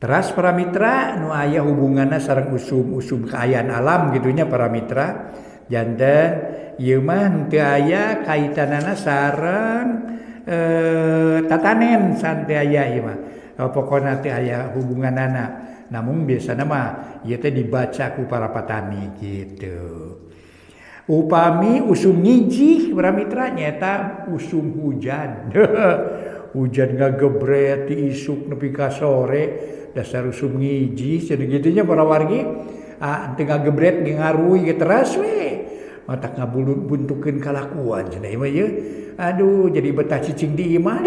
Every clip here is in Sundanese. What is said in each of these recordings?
Teras para mitra nu aya hubunganna sareng usum-usum kaayaan alam gitu nya para mitra. Janten ieu mah teu aya kaitanana sareng tatanen san teu aya ieu mah. Pokona teu aya hubunganana. Namun biasana mah ieu teh dibaca ku para petani gitu. Upami usum ngijih para mitra nyaeta usum hujan. Hujan ngagebret ti isuk nepi ka sore dasar usum ngijih cenah kitu nya para wargi. Ah teu ngagebret ge ngaruy ge teras we. Matak ngabuntukeun kalakuan cenah ieu mah ieu. Aduh jadi betah cicing di imah.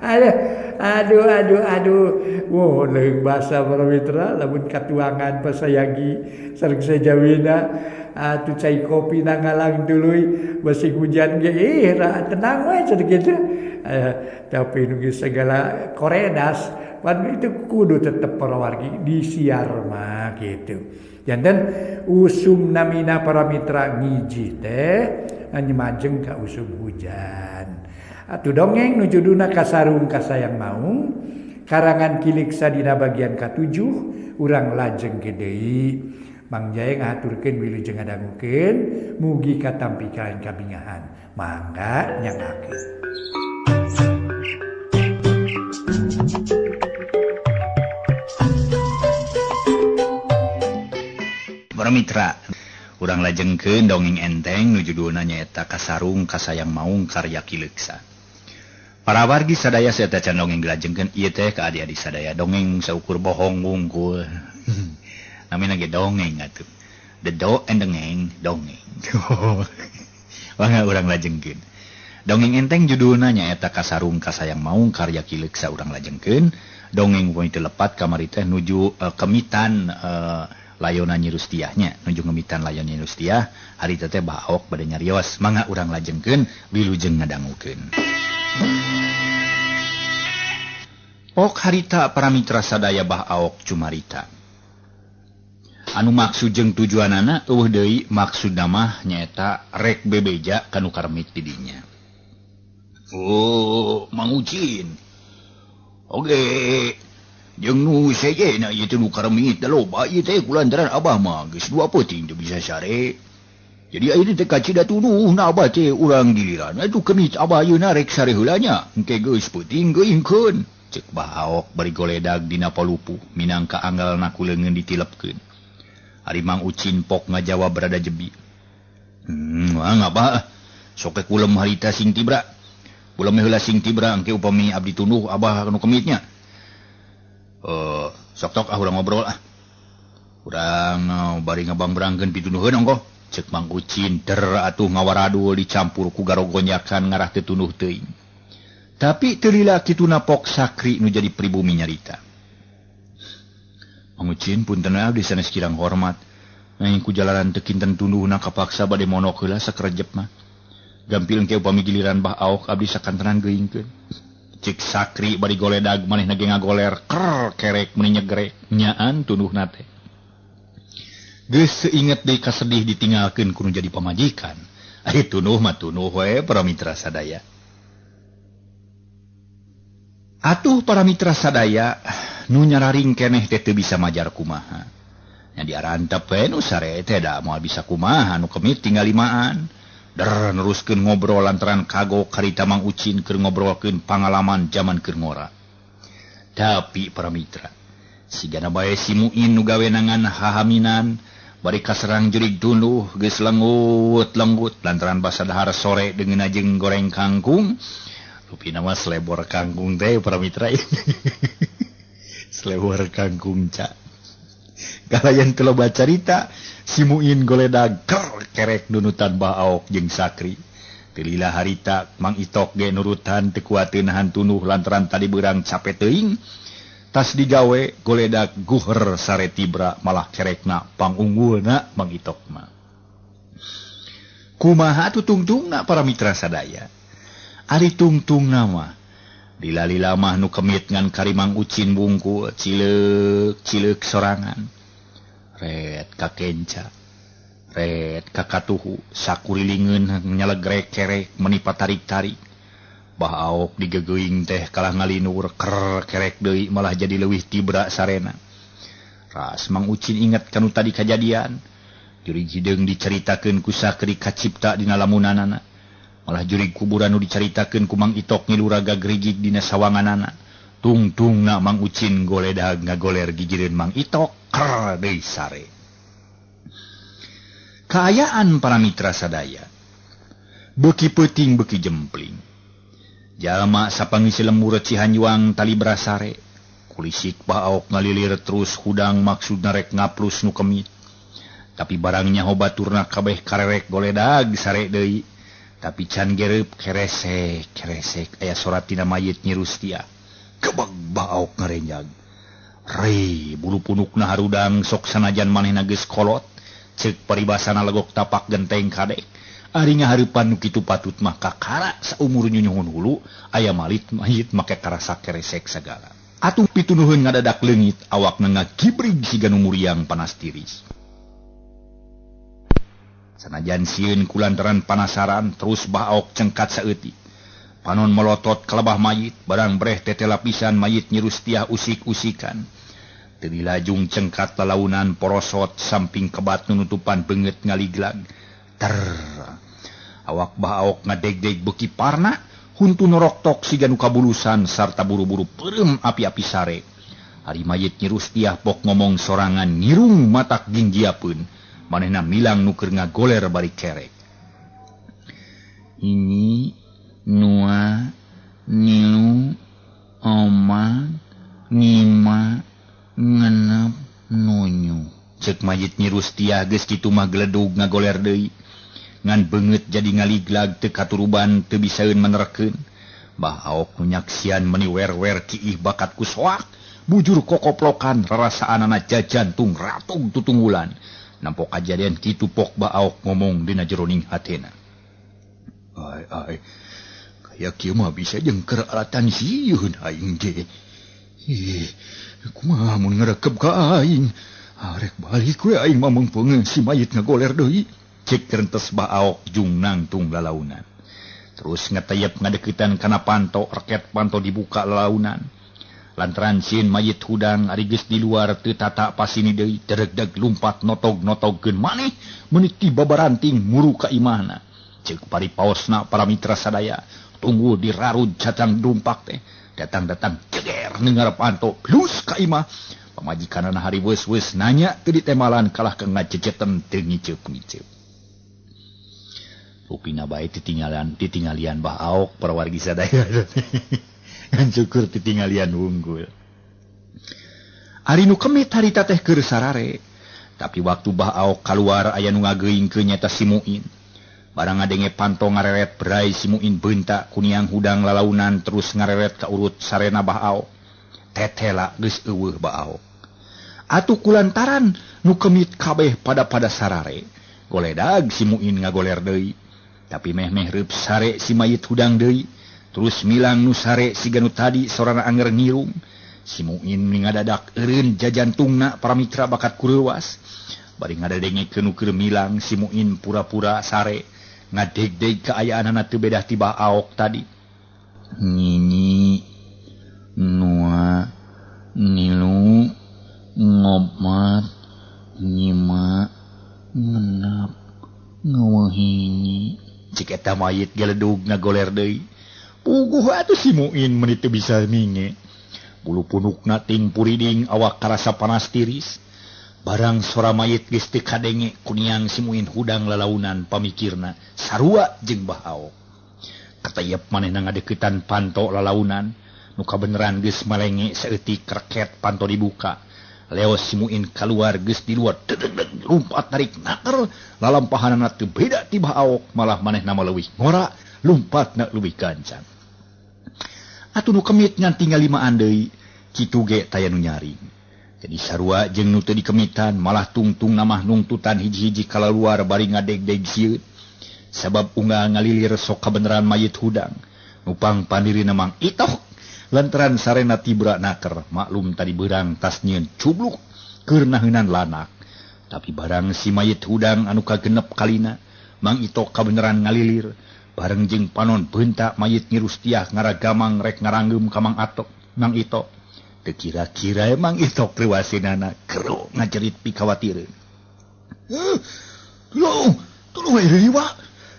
Aduh aduh aduh aduh. Wow leuheung basa para mitra lamun katuangan pasayagi sareng sajawina atuh cai kopi na ngalang tuluy basi hujan ge ih tenang we cenah kitu. Tapi nu geus sagala koredas pan itu kudu tetep para wargi disiar mah kitu. Janten usum namina para mitra ngijih teh nyemajeng ka usum hujan. Atuh dongeng nu judulna Kasarung Kasayang Maung karangan Ki Leuksa dina bagian ka-7 urang lajengkeun deui. Mang Jaya ngahaturkeun wilujeng ngadangukeun mugi katampi kalayan kabingahan. Mangga nyangakeun. Para mitra, urang lajengkeun dongeng enteng nu judulna nyaeta Kasarung Kasayang Maung karya Ki Leuksa. Para wargi sadaya saeta can dongeng dilajengkeun ieu teh ka adi-adi sadaya dongeng saukur bohong wungkul. Namina ge dongeng atuh. Dedo endengeng dongeng. Mangga urang lajengkeun. Dongeng enteng judulna nyaeta Kasarung Kasayang Maung karya Ki Leuksa urang lajengkeun. Dongeng poe teu lepat kamari teh nuju kemitan layona Nyi Rustiahnya, nuju ngemitan layon Nyi Rustiah, harita teh baok bade nyarios. Mangga urang lajengkeun wilujeng ngadangukeun. Pok harita para mitra sadaya Bah Aok cumarita. Anu maksud jeung tujuanana eueuh deui maksudna mah nyaeta rek bebeja ka nu karemit di dinya. Oh, Mang Ucin. Oge, jeung nu sejenna ieu teh nu karemit da loba ieu teh kulantaran abah mah geus dua peuting teu bisa sare. Jadi ayeuna teh kacida tuduhna abah teh urang giliran atuh kemit abah ayeuna rek sare heula nya. Engke geus peuting geuingkeun. Ceuk Bah Aok bari goledag dina palupuh minangka anggalna ku leungeun ditilepkeun. Ari Mang Ucin pok ngajawab rada jebi. Mangga bah. Sok kulem harita sing tibra. Kulem heula sing tibra engke upami abdi tunduh abah nu kemitnya. Sok tok ah urang ngobrol ah. Urang bari ngabangbrangkeun pitunuheun ongkoh. Ceuk Mang Ucin der atuh ngawaradul dicampur ku garogonyakan ngarah teu tunduh teuing. Tapi teu lila kituna pok Sakri nu jadi pribumi nyarita. Mang Ucin punten abdi sanes kirang hormat. Nanging ku jalanan teu kinten tunduhna kapaksa bade monok heula sakerejep mah. Gampil engke upami giliran Bah Aok abdi sakantenan geuingkeun. Cik Sakri bari goledag manehna ge ngagoler ker kerek meuni nyegrek nyaan tunduhna teh. Geus seinget deui kasedih ditinggalkeun ku nu jadi pamajikan. Ari tunduh mah tunduh we para mitra sadaya. Atuh para mitra sadaya nu nyararing keneh teh teu bisa majar kumaha. Nya diarantep we nu sare teh da moal bisa kumaha nu kemit tinggal limaan. Der neruskeun ngobrol lantaran kagok harita Mang Ucin keur ngobrolkeun pangalaman jaman keur ngora. Tapi para mitra, sigana bae si Muin nu gawenangan hahaminan bari kaserang jurig tunduh geus lenggut-lenggut lantaran basa dahar sore deungeunna jeung goreng kangkung. Rupina mah selebor kangkung teh para mitra. Selebor kangkung ca. Kalayan teu loba carita, si Muin goledag ker kerek nunutan Bah Aok jeung Sakri. Teu lila harita Mang Itok ge nurutan teu kuateun nahan tunduh lantaran tadi beurang cape teuing. Tas digawe goledag guher sare tibra malah kerekna pangunggulna Mang Itok mah. Kumaha atuh tungtungna para mitra sadaya? Ari tungtungna mah lila-lila mah nu kemit ngan kari Mang Ucin bungkul cileuk-cileuk sorangan. Ret ka kenca, ret ka katuhu, sakurilingeun nyalegrek kerek meni patarik-tarik. Bah Aok digegeuing teh kalah ngalinur ker kerek deui malah jadi leuwih tibra sarena. Ras Mang Ucin inget kanu tadi kajadian. Jurig hideung dicaritakeun ku Sakri kacipta dina lamunanana. Malah jurig kuburan nu dicaritakeun ku Mang Itok ngiluraga grigig dina sawanganana. Tungtungna Mang Ucin goledag ngagoler gigireun Mang Itok ker deui sare. Kaayaan para mitra sadaya beuki peuting beuki jempling. Jalma sapangisi lembur Cihanjuang tali brasare. Kulisik Bah Aok ngalilir terus hudang maksudna rek ngaplus nu kemit. Tapi barangnya baturna kabeh karerek goledag sare deui. Tapi can gereup keresek keresek aya sorat tina mayit Nyi Rustia. Kebeg Bah Aok ngarenjag. Rei bulu punukna harudang sok sanajan manehna geus kolot. Ceuk paribasana legok tapak genteng kadek. Ari ngahareupan nu kitu patut mah kakara saumur nyunyuhun hulu aya malit mayit make karasa keresek sagala. Atuh pitunuhun ngadadak leungit awakna ngagibrig siga nu muriang panas tiris. Sanajan sieun kulantaran panasaran terus Bah Aok cengkat saeutik. Panon melotot kalebah mayit barang breh tete lapisan mayit Nyi Rustiah usik-usikan. Teu dilajung cengkat lalaunan porosot samping kebat nunutupan beungeut ngaliglag. Ter awak Bah Aok ngadegdeg beuki parna huntu noroktok siga nu kabulusan sarta buru-buru peureum api-api sare. Ari mayit Nyi Rustiah pok ngomong sorangan ngirung matak ginggiapeun manehna milang nu keur ngagoler bari kerek. Ini nua nilu oma ngima ngenep nunyu. Ceuk mayit Nyi Rustiah geus kitu mah geledug ngagoler deui. Ngan beungeut jadi ngaliglag teu katuruban teu bisaeun menerkeun. Bah Aok nu nyaksian meuni wer-wer kiih bakat ku soak bujur kokoplokan rarasaanana jajantung ratug tutunggulan. Nampo kajadian kitu pok Bah Aok ngomong dina jeroning hatena. Ai ai kaya kieu mah bisa jengker alatan sieun aing ge. Ih, kumaha mun ngarekep ka aing. Arek balik we aing mah meungpeungeun si mayit ngagoler deui. Cek rentes Bah Aok jung nangtung lalaunan. Terus ngetayep ngadeukeutan kana panto, reket panto dibuka lalaunan. Lantaran sieun mayit hudang ari geus di luar teu tata pasini deui, deregdeg lumpat notog-notogkeun maneh meuni ti babaranting muru ka imahna. Ceuk paripaosna para mitra sadaya, tunggu dirarud catang dumpak teh. Datang-datang ceger nengar panto plus ka imah. Pamajikanana hari weus-weus nanya teu ditemalan kalah ke ngajejeten teu ngiceup-ngiceup. Rupina bae titinggalian Bah Aok para wargi sadaya. Ngan syukur titinggalian wunggul. Ari nu kemit harita teh keur sarare. Tapi waktu Bah Aok kaluar aya nu ngageuingkeun nyata si Muin. Barang ngadenge panto ngareret berai si Muin beunta kuniang hudang lalaunan terus ngareret ka urut sarena Bah Aok. Tetela geus eueuh Bah Aok. Atuh kulantaran nu kemit kabeh pada-pada sarare. Goledag si Muin ngagoler deui. Tapi meh-meh reup sare si mayit hudang deui. Terus milang nu sare siga nu tadi sorana anger ngirung. Si Muin ngadadak eureun jajantungna para mitra bakat kureuwas. Bari ngadadenge nu keur milang si Muin pura-pura sare ngadegdeg kaayaanana teu bedah ti Bah Aok tadi. Nyinyi nua nilu ngomat nyima ngenap ngeuhinyi. Cik eta mayit geledug ngagoler deui. Puguh atuh si Muin meuni teu bisa minge. Bulu punukna ting puriding awak karasa panas tiris. Barang sora mayit geus teu kadenge kuniang si Muin hudang lalaunan pamikirna sarua jeung Bah Aok. Katayep manehna ngadeuketan panto lalaunan nu kabeneran geus malenge saeutik reket panto dibuka. Leos si Muin kaluar geus di luar dedeg lumpat tarik naker lalampahanana teu beda ti Bah Aok malah manehna mah leuwih ngora lumpatna leuwih gancang. Atuh nu kemit ngan tinggal limaan deui kitu ge taya nu nyaring. Jadi sarua jeung nu teu dikemitan malah tungtung namah nungtutan hiji-hiji kalaluar bari ngadegdeg sieun. Sabab unggal ngalilir sok kabeneran mayit hudang. Nupang pandirina Mang Itok lantaran sarena tibra naker maklum tadi beurang tas nyieun cubluk keur naheunan lanak. Tapi barang si mayit hudang anu kagenep kalina Mang Itok kabeneran ngalilir Bareng jeung panon beunta mayit Nyi Rustiah ngaragamang rek ngarangeum ka Mang Atok, Mang Itok. Teu kira-kira Mang Itok reuaseunana kero ngajerit pikawatireun. Tulung, tulung we riwa.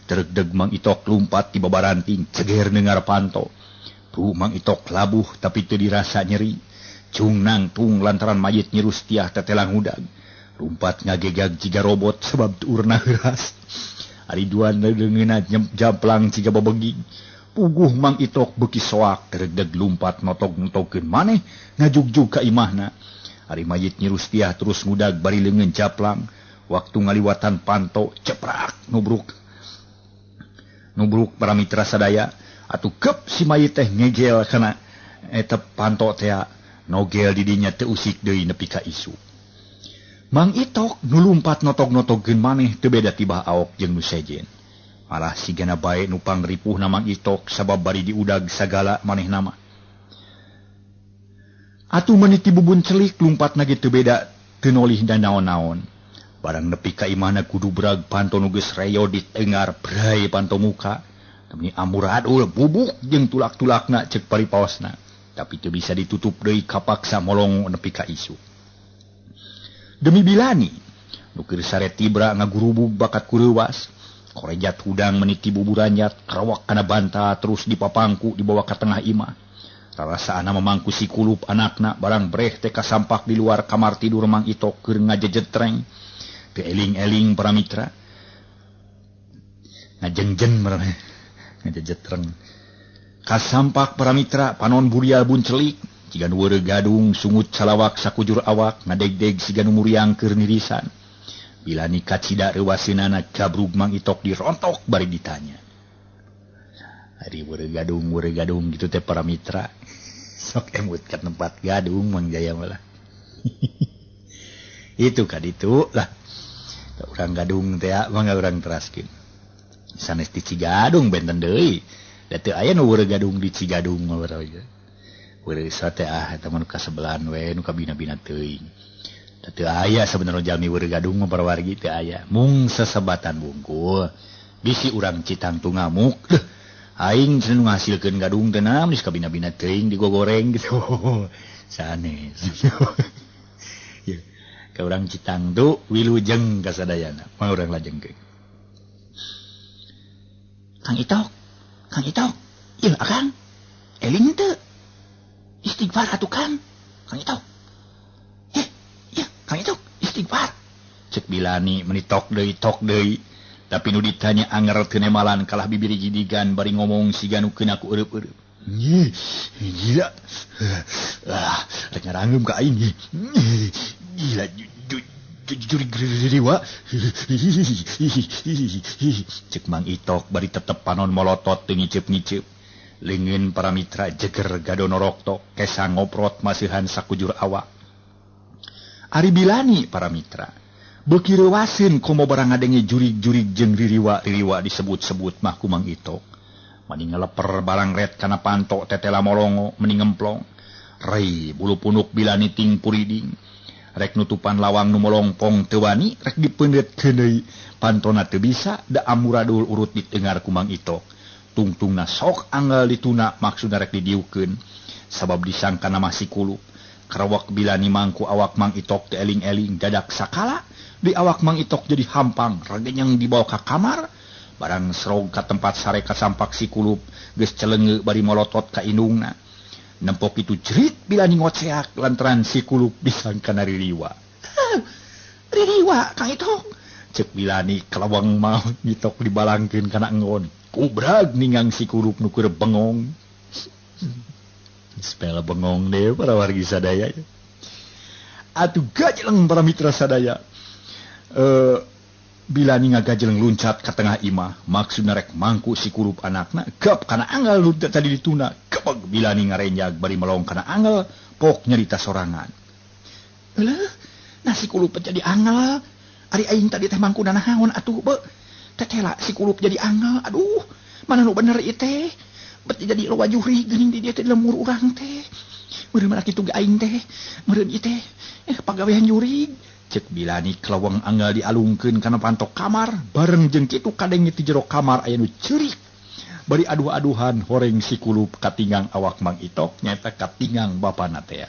Teregdeg Mang Itok lumpat ti babaranting ceger dengar panto. Tu Mang Itok labuh tapi teu dirasa nyeri. Cung nangtung lantaran mayit Nyi Rustiah tetelang udag. Lumpat ngagegag jiga robot sebab tuurna heuras. Ari duan leungeunna jamplang jiga bebegig. Puguh Mang Itok beuki soak teregdeg lumpat notog-notogkeun maneh ngajugjug ka imahna. Ari mayit Nyi Rustiah terus ngudag bari leungeun japlang. Waktu ngaliwatan panto ceprak nubruk. Nubruk para mitra sadaya atuh kep si mayit teh ngegel kana eta panto tea nogel di dinya teu usik deui nepi ka isu. Mang Itok nu lumpat notog-notogkeun maneh teu beda tibah aok jeung nu sejen. Malah sigana bae nu pangripuhna Mang Itok sabab bari diudag sagala manehna mah. Atuh meniti bubun celik lumpatna ge teu beda teu nolih dan naon-naon. Barang nepi ka imahna kudu brag panto nu geus reyo ditengar bray panto muka. Meni amuradul bubuk jeung tulak-tulakna ceuk paripaosna. Tapi teu bisa ditutup deui kapaksa molong nepi ka isu. Demi Bilani nu keur sare tibra ngagurubug bakat kureuwas. Korejat hudang meniti buburanyat karawak kana banta terus dipapangku dibawa ka tengah imah. Rarasaana mamangku si kulup anakna barang breh teh kasampak di luar kamar tidur Mang Itok keur ngajejetreng. Teu eling-eling para mitra. Ngajengjen ngajejetreng. Kasampak para mitra panon burial buncelik jiga nu weureu gadung sungut calawak sakujur awak ngadegdeg siga nu muriang keur nirisan. Bilani kacida reuaseunana gabrug Mang Itok dirontok bari ditanya. Ari weureu gadung gitu teh para mitra. Sok emut ka tempat gadung Mang Jaya malah. Itu ka ditu lah. Urang gadung teh mangga urang teraskeun. Sanes di Cigadung benten deui. Da teu aya nu weureu gadung di Cigadung mah barang. Weureu sate ah eta mah nu kasebelahan we nu kabina-bina teuing. Da teu aya sabenerna jalmi weureu gadung mah parawargi teu aya. Mung sesebatan bungkul. Bisi urang Citangtu ngamuk. Deuh, aing cenah nu ngahasilkeun gadung teh naon geus kabina-bina teuing digogoreng gitu. Sanes. Ka urang Citangtu wilujeng kasadayana. Mah urang lajengkeun. Kang Itok, Kang Itok. Ieu Akang. Eling teu? Istighfar atuh Kang. Kang Itok. Ieu Kang Itok, istighfar. Cek Bilani meni tok deui tok deui. Tapi nu ditanya anger teu nemalan kalah bibir jidigan bari ngomong siga nu keuna ku eureub-eureub. Gila. Ah, rek ngarangeum ka aing. Gila jurig riwa. Cek Mang Itok bari tetep panon molotot teu ngiceup-ngiceup. Leungeun para mitra jeger gadonoroktok kesa ngoprot masihan sakujur awak. Ari Bilani para mitra beuki reuaseun komo barang ngadenge jurig-jurig jeung ririwa-ririwa disebut-sebut mah ku Mang Itok. Mani ngeleper barang ret kana panto tetela molongo meni ngemplong. Rei bulu punuk Bilani ting puriding. Rek nutupan lawang nu molongpong teu wani rek dipeundeutkeun deui pantona teu bisa da amuradul urut ditengar ku Mang Itok. Tungtungna sok anggal dituna maksudna rek didiukeun sabab disangkana masih kulup. Karawak Bilani mangku awak Mang Itok teu eling-eling dadak sakala di awak Mang Itok jadi hampang regenyeng dibawa ka kamar barang serog ka tempat sare kasampak si kulup geus celenge bari molotot ka indungna. Nempok itu jerit Bilani ngoceak lantaran si kulup disangkana ririwa. Ririwa Kang Itok. Cek Bilani kalawang mah ngitok dibalangkeun kana enggon. Kubrag ningang si kulup nu keur bengong. Spela bengong deh para wargi sadaya. Atuh gajeleng para mitra sadaya. Bilani ngagajeleng luncat ka tengah imah maksudna rek mangku si kulup anakna gap kana anggal nu tadi dituna. Kebeg Bilani ngarenjag bari melong kana anggal pok nyarita sorangan. Eueuh, nah si kulup jadi anggal. Ari aing tadi teh mangkuna naon atuh be. Tetela si kulup jadi anggal. Aduh, mana nu bener ieu teh? Bet jadi loba jurig geuning di dieu teh lemur urang teh. Meureun mana kitu ge aing teh. Meureun ieu teh pagawean jurig. Cek Bilani kelawang anggal dialungkeun kana pantok kamar bareng jeung kitu kadenge ti jero kamar aya nu ceurik. Bari aduh-aduhan horeng si kulup katingang awak Mang Itok nyaeta katingang bapana teh.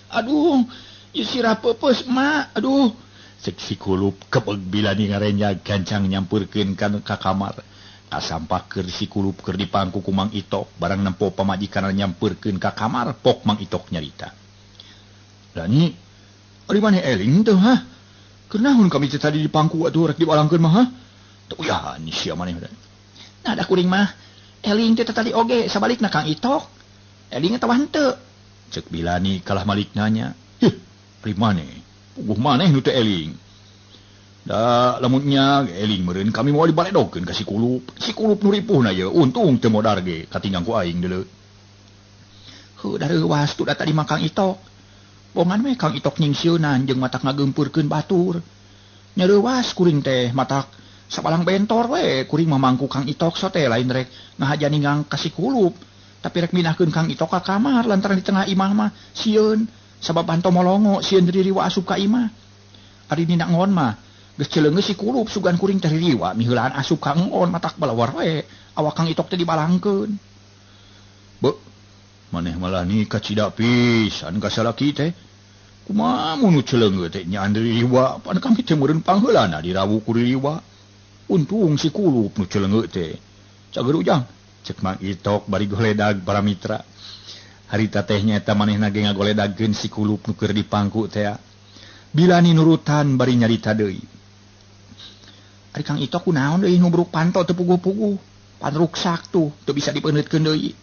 Aduh, ieu sirah peupeus mak, aduh. Cek si kulup kebeg Bilani ngarenjag gancang nyampurkeun ka kamar. Kasampak keur si kulup keur dipangku ku Mang Itok, barang nempo pamajikan nyampeurkeun ka kamar, pok Mang Itok nyarita. Lani, ari maneh eling teu hah? Keur naon kami teh tadi dipangku atuh rek dibalangkeun mah hah? Teu uyahan sia maneh. Nah da kuring mah eling teh tadi oge sabalikna Kang Itok. Eling atawa henteu? Cek Bilani kalah malik nanya. Hih, ari maneh? Puguh maneh nu teu eling. Da lamun nya eling meureun kami moal dibaledogkeun ka si kulup. Si kulup nu ripuhna ieu untung teu modar ge katinggang ku aing deuleu. Heuh da reuwas tu da tadi mah Kang Itok. Bongan we Kang Itok nyingsieunan jeung matak ngageumpeurkeun batur. Nya reuwas kuring teh matak sabalang bentor we kuring mah mangku Kang Itok so teh lain rek ngahaja ninggang ka si kulup. Tapi rek mindahkeun Kang Itok ka kamar lantaran di tengah imah mah sieun sabab panto molongo sieun ririwa asup ka imah. Ari dina ngon mah geus celeungeus si kulup sugan kuring teh ririwa miheulaan asup ka ngon matak balawar we awak Kang Itok teh dibalangkeun. Beuh maneh malah ni kacida pisan ka salaki teh. Kumaha mun nu celeungeut teh nya ririwa pan kami teh meureun pangheulana dirawu ku ririwa. Untung si kulup nu celeungeut teh. Cager ujang cek Mang Itok bari goledag para mitra. Harita teh nyaeta manehna ge ngagoledagkeun si kulup nu keur dipangku teh. Bilani nurutan bari nyarita deui. Ari Kang Itok kunaon deui nu bruk panto teu puguh-puguh. Pan ruksak tuh teu bisa dipeuneuntkeun deui.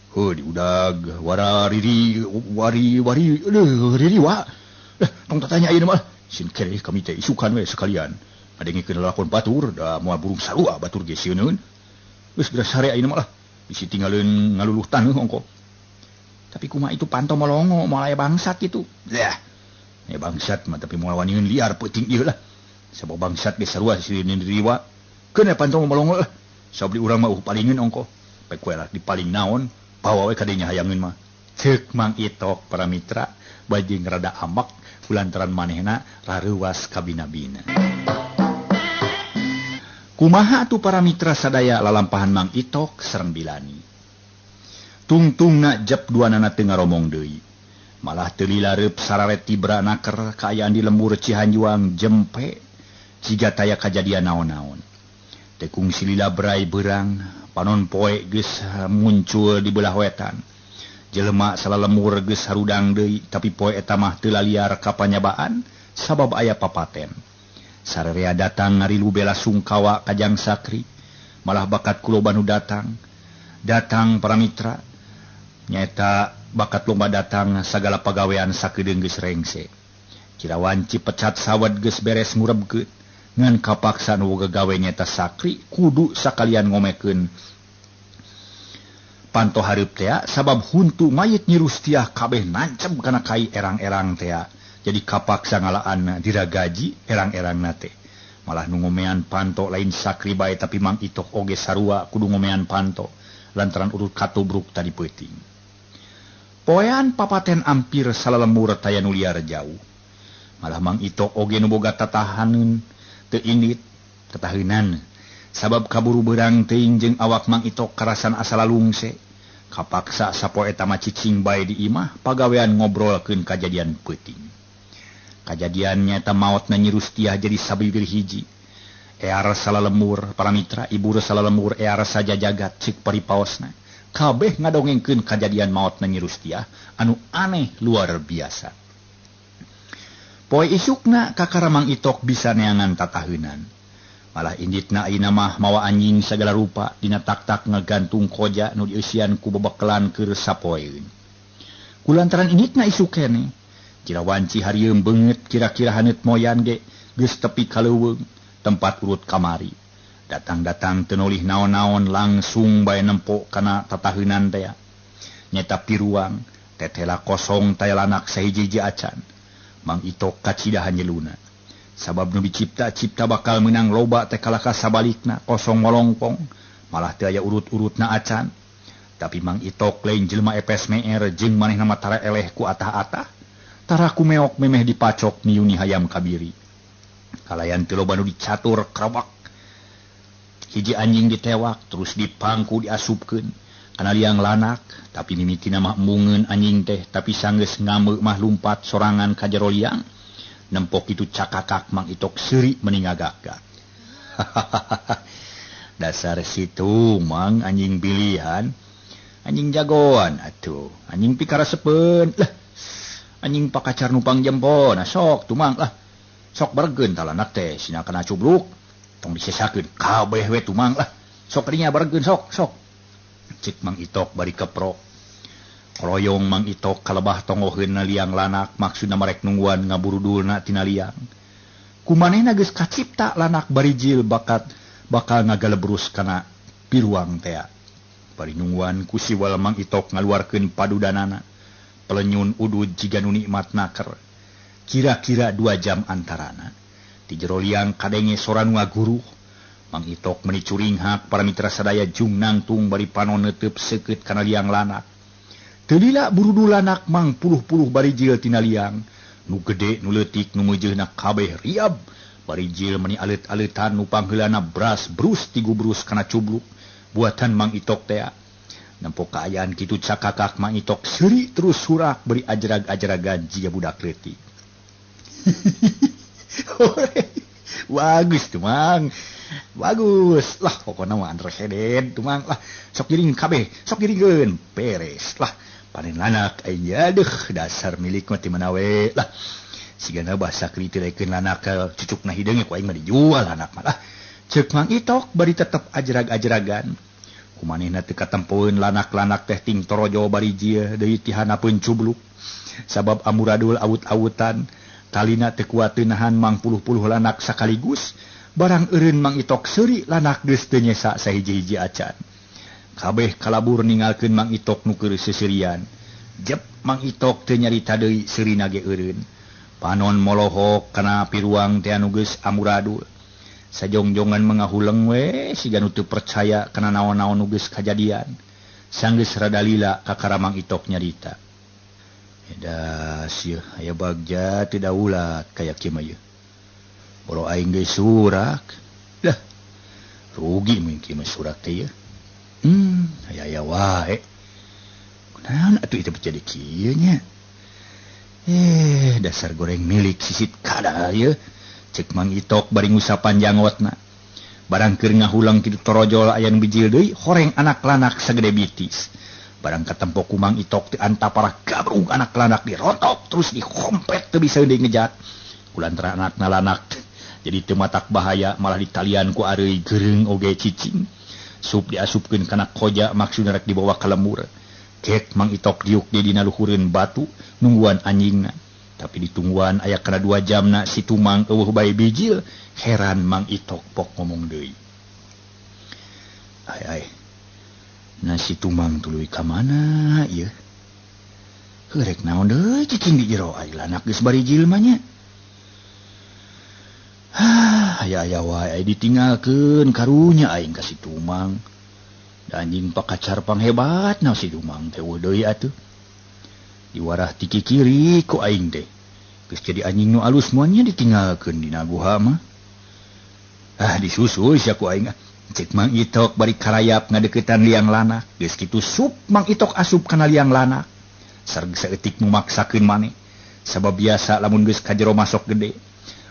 Heuh diudag wara riri wari wari aduh ririwa. Eh tong tatanya ayeuna mah. Sin kereh kami teh isukan we sekalian. Ngadengikeun lalakon batur da moal burung sarua batur ge sieuneun. Geus geura sare ayeuna mah lah. Bisi tinggaleun ngaluluh taneuh ongko. Tapi kumaha itu panto molongo moal aya bangsat kitu. Lah. Ya bangsat mah tapi moal waniun liar peuting ieu lah. Sabab bangsat ge sarua sieun ririwa. Keun panto molongo lah. Sabab di urang mah palingeun ongko. Pek we lah dipaling naon bawa we kadinya hayangeun mah. Ceuk Mang Itok para mitra bajing rada ambak kulantaran manehna rareuwas kabina-bina. Kumaha atuh para mitra sadaya lalampahan Mang Itok sareng Bilani. Tungtungna jep duanana teu ngaromong deui. Malah teu lilareup sararet tibra naker kaayaan di lembur Cihanjuang jempe jiga taya kajadian naon-naon. Teu kungsi lila brai beurang, panon poe geus muncul di belah wetan. Jelema salalemur geus harudang deui, tapi poe eta mah teu laliar ka panyabaan sabab aya papaten. Sararea datang ngarilu bela sungkawa kajang Sakri, malah bakat kuloba nu datang. Datang para mitra, nyaeta bakat lomba datang sagala pagawean sakedeung geus rengse. Kira wanci pecat sawat geus beres ngurebkeun, ngan kapaksa nu boga gawe nyaeta Sakri kudu sakalian ngomekeun panto hareup tea sabab huntu mayit Nyi Rustiah kabeh nancep kana kai erang-erang tea. Jadi kapaksa ngalaan diragaji erang-erang nate. Malah nu ngomean panto lain Sakri bae tapi Mang Itok oge sarua kudu ngomean panto lantaran urut katubruk tadi peuting. Poean papaten ampir salalemur taya nu liar jauh. Malah Mang Itok oge nu boga tatahaneun teu indit tataheunana sabab kaburu beurang teuing jeung awak Mang Itok karasan asal lungse. Kapaksa sapoe eta mah cicing bae di imah pagawean ngobrolkeun kajadian peuting. Kajadian nyata maot na Nyi Rustiah jadi sabibir hiji. Ear salalemur para mitra, ibu salalemur ear sajajagat cik paripaosna. Kabeh ngadongengkeun kajadian maot na Nyi Rustiah anu aneh luar biasa. Poe isukna kakara Mang Itok bisa neangan tataheunan. Malah inditna ayeuna mah mawa anjing sagala rupa dina tak-tak ngagantung koja nu dieusian ku bebekelan keur sapoeun. Kulantaran inditna isuk keneh kira wanci harieum beungeut kira-kira haneut moyan ge geus tepi ka leuweung tempat urut kamari. Datang-datang teu nolih naon-naon langsung bae nempo kana tataheunan teh. Nyeta piruang tetela kosong taya lanak sahiji-hiji acan. Mang Itok kacidahan nyeluna. Sabab nu dicipta-cipta bakal meunang loba teh kalaka sabalikna kosong molongpong malah teu aya urut-urutna acan. Tapi Mang Itok lain jelema epes meer jeung manehna mah tara eleh ku atah-atah. Tara kumeok memeh dipacok miuni hayam kabiri. Kalayan teu loba nu dicatur krobak. Hiji anjing ditewak terus dipangku diasupkeun kana liang lanak, tapi mimitina mah embungeun anjing teh, tapi sanggeus ngameuk mah lumpat sorangan ka jero liang. Nempok itu cakakak Mang Itok seuri meni ngagak-gak. Dasar situ Mang anjing pilihan, anjing jagoan atuh, anjing pikarasepeun lah, anjing pakacar nupang jempol. Nah sok tumang lah, sok bergen talanak teh sina kana cubluk, tong disesakeun kabeh we tumang lah, sok kadinya bergen sok sok. Cik Mang Itok bari keprok. Royong Mang Itok kalebah tongoheun liang lanak, maksudna marek nungguan ngaburudulna tina liang. Kumanehna geus kacipta lanak barijil bakat bakal ngagalebrus kana piruang tea. Bari nungguan ku siwal Mang Itok ngaluarkeun padudanana. Pelenyun udud jiga nu nikmat naker. Kira-kira 2 jam antarana. Di jero liang kadenge sora nu ngaguruh. Mang Itok meni curinghak para mitra sadaya jung nangtung bari panon neuteub seukeut kana liang lanak. Teu lila burudu lanak mang puluh-puluh barijil tina liang. Nu gede nu leutik nu meujeuhna kabeh riab. Barijil meni alet-aletan nu pangheulana bras brus tigubrus kana cubluk buatan Mang Itok tea. Nempo kaayaan kitu cakakak Mang Itok seuri terus surak beri ajrag-ajragan jiga budak leutik. Bagus tuh Mang. Bagus lah pokona mah andreseden tuh Mang lah. Sok giring kabeh, sok giringkeun beres lah. Panen lanak aing aduh dasar milik mah ti mana we lah. Sigana basa kritirekeun lanak cucukna hideung ku aing mah dijual lanak mah lah. Ceuk Mang Itok bari tetep ajrag-ajragan. Kumanehna teu katempoeun lanak-lanak teh ting torojo bari jieu deui ti hanapeun cubluk. Sabab amuradul awut-awutan, talina teu kuat teu nahan mang puluh-puluh lanak sakaligus. Barang eureun Mang Itok seuri lanak geus teu nyesa sahiji-hiji acan. Kabeh kalabur ninggalkeun Mang Itok nu keur seuseurian. Jep Mang Itok teu nyarita deui seurina ge eureun. Panon molohok kana piruang teh anu geus amuradul. Sajongjongan mangahuleng we siga nu teu percaya kana naon-naon nu geus kajadian. Sanggeus rada lila kakara Mang Itok nyarita. Edas yeuh aya bagja teu daulat kaya kieu mah yeuh. Boro aing geus surak. Lah rugi mun kieu mah surak teh yeuh. Aya-aya wae. Kunaon atuh itu jadi kieu nya. Dasar goreng milik sisit kadal yeuh. Cek Mang Itok bari ngusapan jangotna. Barang keur ngahulang kitu torojol aya nu bijil deui, horeng anak lanak sagede bitis. Barang katempo ku Mang Itok teu antapara gabrug anak lanak dirotok terus dihompet teu bisa deui ngejat. Kulantaran anakna lanak jadi teu matak bahaya malah ditalian ku areuy geureung oge cicing. Sup diasupkeun kana koja maksudna rek dibawa ka lembur. Kek Mang Itok diuk di dina luhureun batu nungguan anjingna. Tapi ditungguan aya kana 2 jamna si Tumang eueuh bae bijil, heran Mang Itok pok ngomong deui. Ai ai. Nah si Tumang tuluy ka mana ieu? Heuh rek naon deui cicing di jero ai lanak geus barijil mah nya. Hah, aya-aya wae ditinggalkeun karunya aing ka si Tumang. Da anjing pakacar panghebat na si Tumang teh eueuh deui atuh. Diwarah ti kikiri ku aing teh. Geus jadi anjing nu alus moal nya ditinggalkeun dina guha mah. Ah disusul sia ku aing ah. Cek Mang Itok bari karayap ngadeukeutan liang lanak. Geus kitu sup Mang Itok asup kana liang lanak. Sareng saeutik nu maksakeun maneh. Sabab biasa lamun geus ka jero masok gede.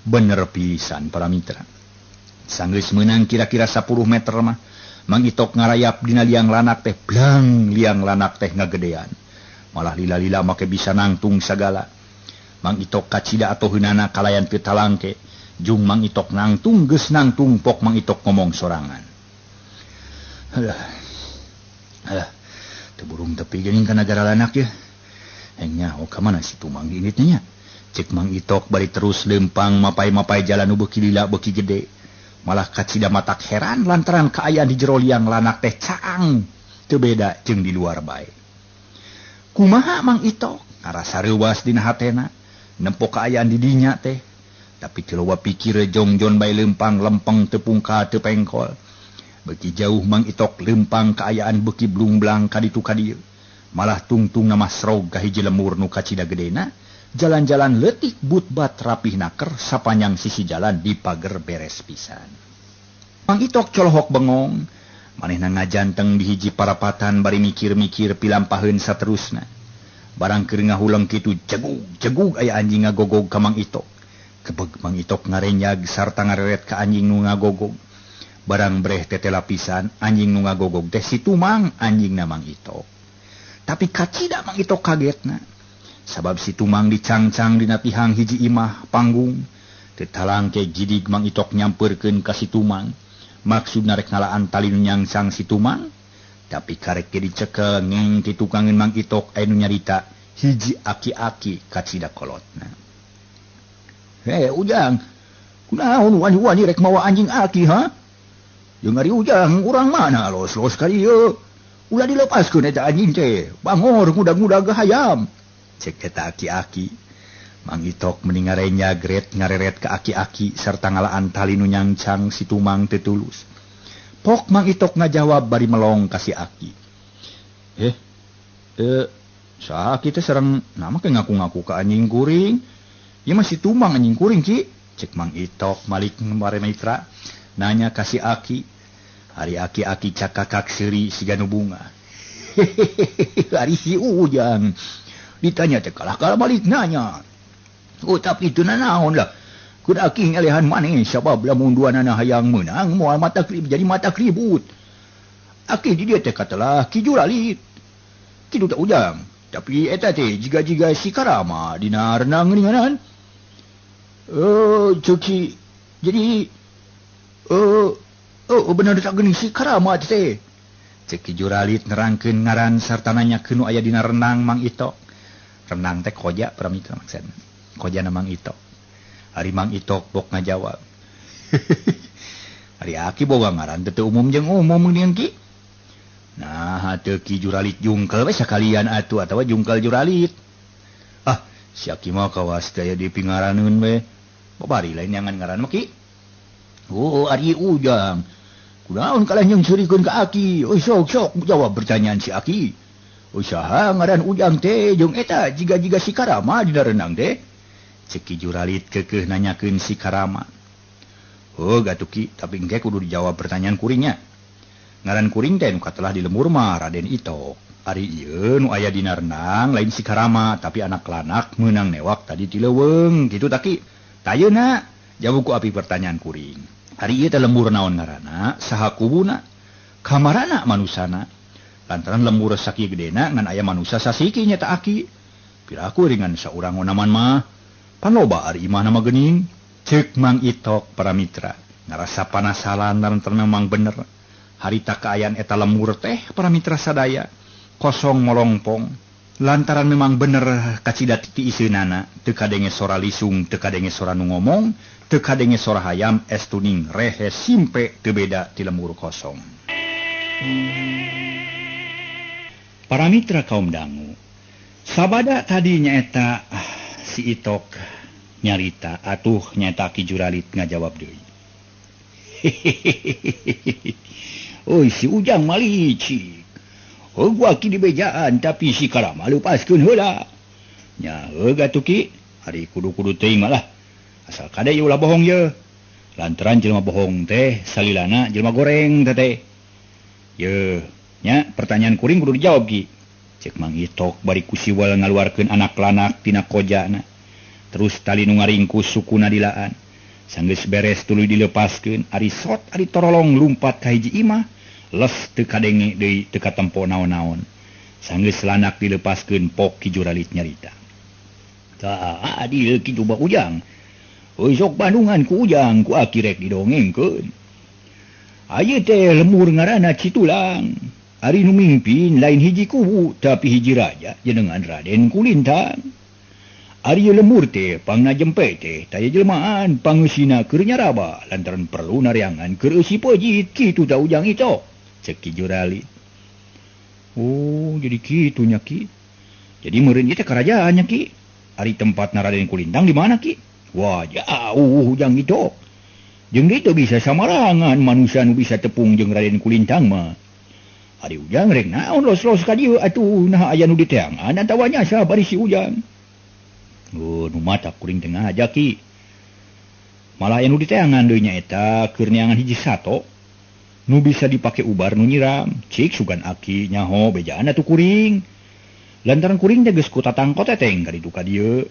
Bener pisan para mitra. Sanggeus meunang kira-kira 10 meter mah Mang Itok ngarayap dina liang lanak teh blang liang lanak teh ngagedean. Malah lila-lila make bisa nangtung sagala. Mang Itok kacida atoheunana kalayan teu talangke. Jung Mang Itok nangtung geus nangtung pok Mang Itok ngomong sorangan. Alah. Alah. Teu burung tepi geuning kana gara lanak yeuh. Heng nyaho ka mana si Tumang inditnya nya. Cek Mang Itok bari terus lempang mapai-mapai jalan nu beuki lila beuki gede. Malah kacida matak heran lantaran kaayaan di jero liang lanak teh caang teu beda jeung di luar bae. Kumaha Mang Itok ngarasa reuwas dina hatena nempo kaayaan di dinya teh. Tapi teu loba pikir jongjon bae lempang lempeng teu pungka teu pengkol. Beuki jauh Mang Itok lempang kaayaan beuki blumblang ka ditu ka dieu. Malah tungtung nama srog ka hiji lemur nu kacida gedena. Jalan-jalan leutik but-bat rapih naker sapanjang sisi jalan di pager beres pisan. Mang Itok colohok bengong. Manehna ngajanteng di hiji parapatan bari mikir-mikir pilampaheun saterusna. Barang keur ngahuleng kitu jegug-jegug aya anjing ngagogog ka Mang Itok. Kebeg Mang Itok ngarenyag sarta ngareret ka anjing nu ngagogog. Barang breh tetela pisan anjing nu ngagogog teh si Tumang anjingna Mang Itok. Tapi kacida Mang Itok kagetna. Sabab si Tumang dicangcang dina tihang hiji imah panggung. Teu talangke jidig Mang Itok nyampeurkeun ka si Tumang. Maksudna rek ngalaan tali nu nyangsang si Tumang, tapi karek ge dicekel ngeng ti tukangeun Mang Itok aya nu nyarita hiji aki-aki kacida kolotna. Hei Ujang, kunaon wani-wani rek mawa anjing aki ha? Jeung ari Ujang urang mana los-los ka dieu? Ulah dilepaskeun eta anjing teh, bangor ngudag-ngudag hayam. Cek eta aki-aki. Mang Itok meni ngarenyag ret ngareret ka aki-aki sarta ngalaan tali nu nyangcang si Tumang teu tulus. Pok Mang Itok ngajawab bari melong ka si aki. Saha ki teh sareng nama ke ngaku-ngaku ka anjing kuring? Ieu mah si Tumang anjing kuring ki. Cek Mang Itok malik bare mitra nanya ka si aki. Ari aki-aki cakakak seuri siga nu bunga. Ari si Ujang ditanya teh kalah kalah balik nanya. Oh tapi itu nanaon lah. Kudu aki ngalehan maneh sabab lamun duanana hayang meunang moal mata jadi mata ribut. Aki di dieu teh katelah Ki Juralit. Kitu teh Ujang. Tapi eta teh jiga-jiga si Karama dina renang geuninganan. Ceuk si jadi bener tak geuning si Karama teh. Ceuk Ki Juralit nerangkeun ngaran sarta nanyakeun nu aya dina renang Mang Itok. Renang teh koja pramitra maksudna. Kojana Mang Itok. Ari Mang Itok bok ngajawab. Ari aki boga ngaran teu umum jeung umum geuning ki. Nah, teu Ki Juralit jungkel we sakalian atuh atawa jungkel Juralit. Ah, si aki mah kawas daya dipingaraneun we. Babari lain nyangan ngaran mah ki. Oh, ari Ujang. Kunaon kalah jeung seurikeun ka aki? Oh, sok sok jawab pertanyaan si aki. Oh, saha ngaran Ujang teh jeung eta jiga-jiga si Karama dina renang teh? Cek Ki Juralit keukeuh nanyakeun si Karama. Oh, gatuh ki, tapi engke kudu dijawab pertanyaan kuringnya. Ngaran kuring teh nu katelah di lembur mah Raden Itok. Ari ieu nu aya dina renang lain si Karama, tapi anak lanak meunang newak tadi ti leuweung kitu tah ki. Tayeuna jawab ku api pertanyaan kuring. Ari ieu teh lembur naon ngaranna, saha kubuna, kamarana manusana. Lantaran lembur sakieu gedena ngan aya manusa sasiki nya ta aki. Piraku ringan saurang onaman mah. Pan loba ari imahna mah geuning. Ceuk Mang Itok para mitra ngarasa panasaran lantaran memang bener. Harita kaayaan eta lembur teh para mitra sadaya kosong molongpong. Lantaran memang bener kacida ti iseunana teu kadenge sora lisung, teu kadenge sora nu ngomong, teu kadenge sora hayam estuning rehe simpe teu beda ti lembur kosong. Para mitra kaum dangu, sabada tadi nyaeta si Itok nyarita atuh nyata Ki Juralit ngajawab deui. Oi si Ujang mah licik. Heuh gua ki dibejaan tapi si Karama lepaskeun heula. Nya heuh atuh ki, ari kudu-kudu teuing mah lah. Asal kade ieu ulah bohong ye. Lantaran jelema bohong teh salilana jelema goreng teh teh. Ye, nya pertanyaan kuring kudu dijawab ki. Cek Mang Itok bari ku siwal ngaluarkeun anak lanak tina kojana. Terus tali nu ngaringkus sukuna dilaan. Sanggeus beres tuluy dilepaskeun, ari sot ari torolong lumpat ka hiji imah, les teu kadenge deui teu katempo naon-naon. Sanggeus lanak dilepaskeun pok Ki Juralit nyarita. Tah adil kitu ba Ujang. Euy sok Bandungan ku Ujang ku aki rek didongengkeun. Ayeuna teh lembur ngaranna Citulang. Ari nu mimpin lain hiji kubu tapi hiji raja jenengan Raden Kulintang. Ari lembur teh pangna jempe teh taya jelmaan pangeusina keur nyaraba lantaran perlu nariangan keur eusi peujeut kitu ta Ujang Itok. Cek Ki Juralit. Oh jadi kitu nya ki. Jadi meureun ieu teh karajaan nya ki. Ari tempatna Raden Kulintang di mana ki? Wah jauh Ujang Itok. Jeung ditu bisa samarangan manusia nu bisa tepung jeung Raden Kulintang mah. Ari Ujang rek naon los-los ka dieu atuh nah aya nu diteangan atawa nyasa bari si Ujang. Oh nu mata kuring teh ngaja ki. Malah aya nu diteangan deui nya eta keur neangan hiji sato. Nu bisa dipake ubar nu nyiram. Cik sugan aki nyaho bejaan atuh kuring. Lantaran kuring teh geus ku tatangko teteng ka ditu ka dieu.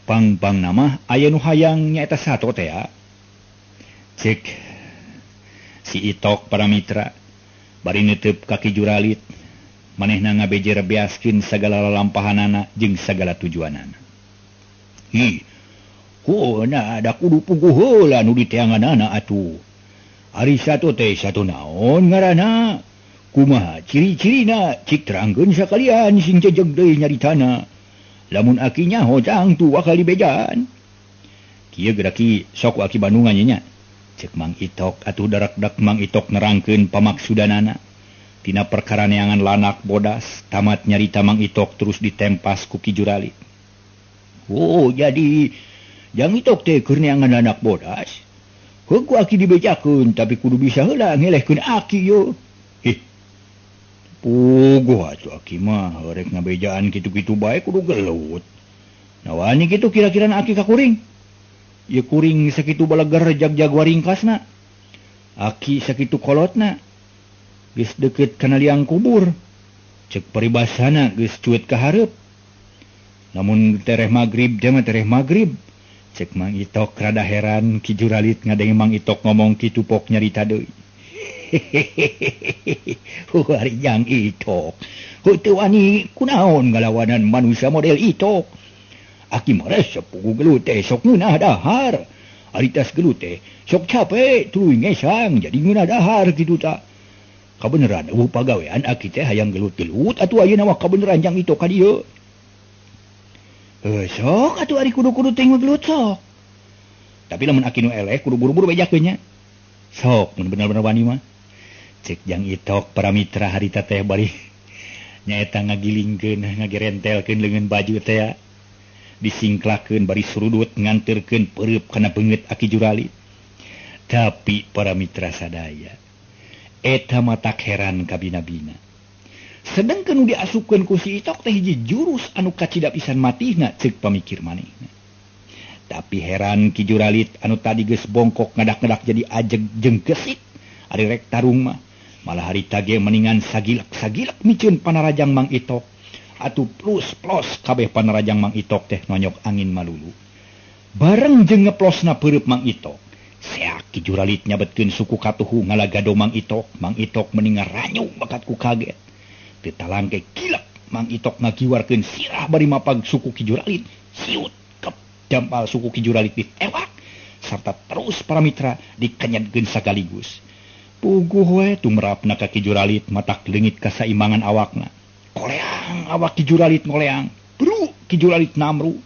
Pang-pang nama aya nu hayang nyaeta sato teh ya. Cek si Itok para mitra bari neuteub ka Ki Juralit. Manehna ngabejer beaskeun sagala lalampahanana jeung sagala tujuanana. Hi, hona da kudu puguh heula nu diteanganana atuh. Ari sato teh sato naon ngaranna? Kumaha ciri-cirina? Cik terangkeun sakalian sing jejeg deui nyaritana. Lamun aki nyaho tangtu bakal dibejaan. Kieu geura ki sok aki Bandungan nya. Cek Mang Itok atuh darakdak Mang Itok nerangkeun pamaksudanana. Tina perkara neangan lanak bodas, tamat nyarita Mang Itok terus ditempas ku Ki Juralit. Oh, jadi jang Itok teh keur neangan lanak bodas. Heuh ku aki dibejakeun tapi kudu bisa heula ngelehkeun aki yo. Hih. Puguh atuh aki mah rek ngabejaan kitu-kitu bae kudu gelut. Nawani kitu kira-kira aki ka kuring. Ieu kuring sakitu baleger jag-jag waringkasna. Aki sakitu kolotna. Geus deukeut kana liang kubur. Cek paribasana geus cuet ka hareup. Lamun tereh magrib teh mah tereh magrib. Cek Mang Itok rada heran Ki Juralit ngadenge Mang Itok ngomong kitu pok nyarita deui. Ari jang Itok. Heuh teu wani kunaon ngalawanan manusia model Itok. Aki mah resep puguh gelut teh sok ngeunah dahar. Ari tas gelut teh sok capek tuluy ngesang jadi ngeunah dahar kitu ta. Kabeneran eueuh pagawean aki teh hayang gelut-gelut atuh ayeuna mah kabeneran jang Itok ka dieu. Sok atuh ari kudu-kudu teh gelut sok. Tapi lamun aki nu eleh kudu buru-buru bejakeun nya. Sok mun bener-bener wani mah. Cek jang Itok para mitra harita teh bari nyaeta ngagilingkeun ngagerentelkeun leungeun baju teh disingklakeun bari surudut nganterkeun peureub kana beungeut aki Juralit. Tapi para mitra sadaya eta mah tak heran kabina-bina. Sedangkan nu diasupkeun ku si Itok teh hiji jurus anu kacida pisan matihna ceuk pamikir manehna. Tapi heran Ki Juralit anu tadi geus bongkok ngadak-ngadak jadi ajeg jeung gesit ari rek tarung mah. Malah harita ge meningan sagilak-sagilak miceun panarajang Mang Itok. Atuh plus-plos kabeh panarajang Mang Itok teh nonyok angin malulu. Bareng jeung ngeplosna peureub Mang Itok. Seak Ki Juralit nyabetkeun suku katuhu ngalagado Mang Itok. Mang Itok meningan ranyu bakat ku kaget. Teu talangke kilek Mang Itok ngagiwarkeun sirah bari mapag suku Ki Juralit. Siut kep dampal suku Ki Juralit ditewak sarta terus para mitra dikenyetkeun sagaligus. Puguh we tumrapna ka Ki Juralit matak leungit kasaimbangan awakna. Koleang awak Ki Juralit ngoleang. Bru Ki Juralit namru.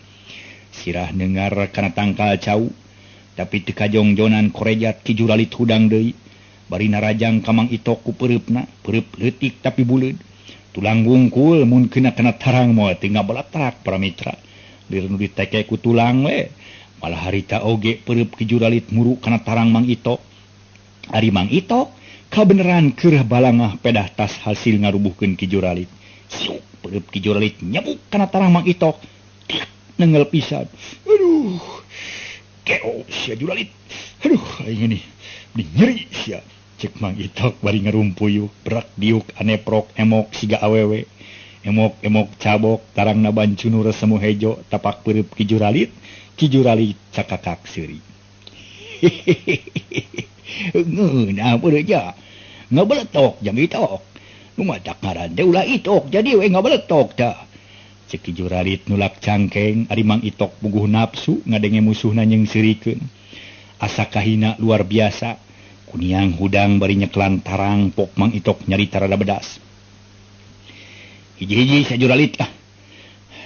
Sirah nengar kana tangkal cau. Tapi teu kajongjonan korejat Ki Juralit hudang deui. Bari narajang ka Mang Itok ku peureupna, peureub leutik tapi buleud. Tulang wungkul mun kena kana tarang moal teu ngabalatrak para mitra. Lir nu diteke ku tulang we. Malah harita oge peureub Ki Juralit muru kana tarang Mang Itok. Ari Mang Itok kabeneran keur balangah pedah tas hasil ngarubuhkeun Ki Juralit. Siuk peureub Ki Juralit nyebuk kana tarang Mang Itok. Tiak nengel pisan. Aduh. Keo sia Juralit. Aduh aing ini nyeri sia. Cek Mang Itok bari ngarumpuyuk, berak diuk aneprok emok siga awewe. Emok-emok cabok tarangna bancunur semu hejo tapak peureub Ki Juralit, Ki Juralit cakakak seuri. Ngeunah peureut ja. Ngabeletok jang Itok. Nu matak ngaran teh ulah Itok jadi we ngabeletok tah. Cek Ki Juralit nulak cangkeng ari Mang Itok puguh nafsu ngadenge musuhna nyeungseurikeun. Asa kahina luar biasa. Kuniang hudang bari nyeklan tarang pok Mang Itok nyarita rada bedas. Hiji-hiji sia Juralit lah.